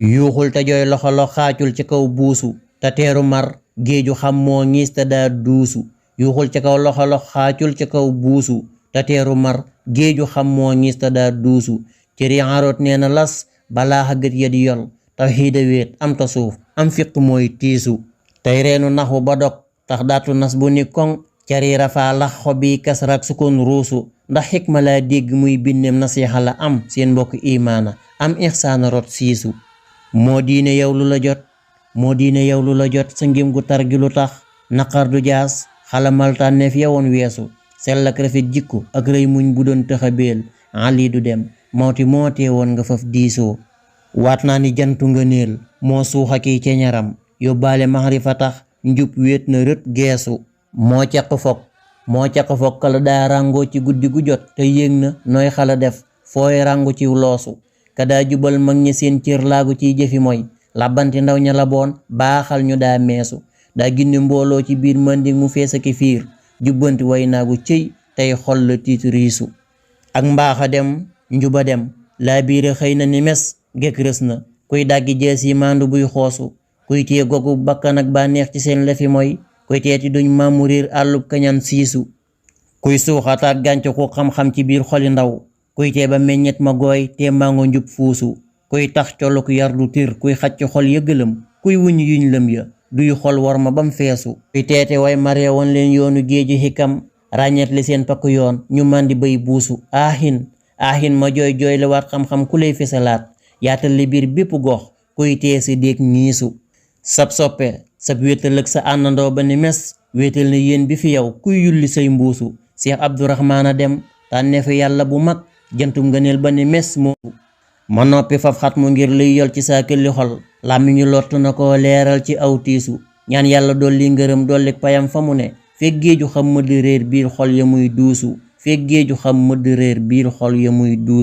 yuuxul te jooy loxo xaacul ci kaw buusu te teeru mar géeju xam moo ngiis te daa duusu yuuxul ci kaw loxo xaacul ci kaw buusu te teeru mar géeju xam moo ngiis te daa duusu ci riaaroot nee na las balaa xaggat ya di yol tawxiida wéet am ta suuf am fiq mooy tiisu tey reenu naxu ba dog tax daatu nas bu ni koŋ cari rafaa lax xobi kasrak sukun ruusu ndax xikma laa dégg muy binneem nasiixa la am seen mbokk imaana am ixsaana rot siisu moo diine yow lu la jot moo diine yow lu la jot sa ngim gu tar gi lu tax naqar du jaas xalamal tànneef yawoon weesu sell ak rafet jikko ak rëy muñ bu doon tëxa béel ali du dem mawti moo teewoon nga faf diisoo waat naa ni jantu nga néel moo suuxa kiy ca ñaram yóbbaale maxrifa tax njub wéet na rët geesu moo caq fokk kala daa ràngoo ci guddi gu jot te yéeg na nooy xala def fooy ràngu ci loosu ka daa jubal mag ñi seen cër laagu ciy jëfi mooy labbanti ndaw ña la boon baaxal ñu daa meesu daa gindi mbooloo ci biir manding mu fees aki fiir jubbanti way naagu cëy tey xol la tiit riisu ak mbaaxa dem njuba dem laa biire xëy na ni mes gekk rës na kuy dàggi jees yi maandu buy xoosu kuy téye gogu bakkan ak bànneex ci seen lefi mooy kuy teeti duñ maamu riir àllub kañaan siisu kuy suuxataak gànc ku xam-xam ci biir xoli ndaw kuy tee ba meññet ma gooy te mango njub fuusu kuy tax coluk yar du tir kuy xacc xol yëgëlëm kuy wuñ yuñ lëm ya duy xol war ma bam feesu kuy teete way maree woon leen yoonu géeju xikam ràññet li seen pakk yoon ñu màndi bay buusu aahin ma jooy jooy la waat xam-xam ku lay fesalaat yaatal li biir bépp gox kuy tee si déeg ñiisu sab soppe sab wéetal ak sa àndandoo ba ni mes wéetal na yéen bi fi yow kuy yulli say mbuusu Cheikh Abdourahmane a dem tànneefu yàlla bu mag jantum ngëneel ba ni mes moo ma noppi faf xat mu ngir luy yol ci saa këlli xol làmmiñu lott na ko leeral ci aw tiisu ñaan yàlla dolli ngërëm dolli payam fa mu ne fekk géeju xam mëdd réer biir xol ya muy duusu fekk géeju xam mëdd réer biir xol ya muy duusu